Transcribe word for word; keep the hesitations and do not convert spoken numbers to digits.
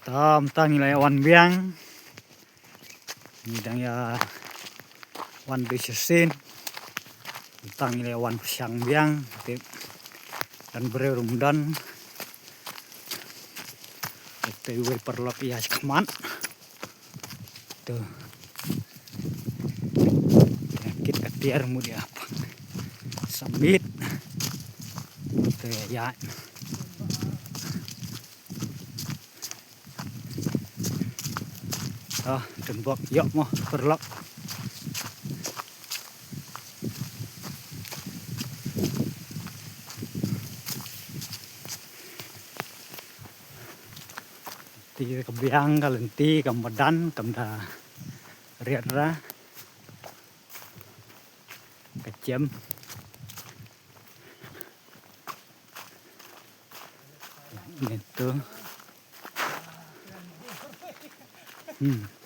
Mynta ngi la ïa wan biang. Ngi dang ïa wan beit shisien. Mynta ngi la ïa wan pyrshang biang. Te don briew ruh ym don. Te wei paralok ïa shakmat. To. Kit ka tiar mut ïa. Samit. Te ïa. To, dang bok ïoh mo paralok. Te ka biang ka lynti ka madan kam da riat ra. Ka jem. Nito. Hmm.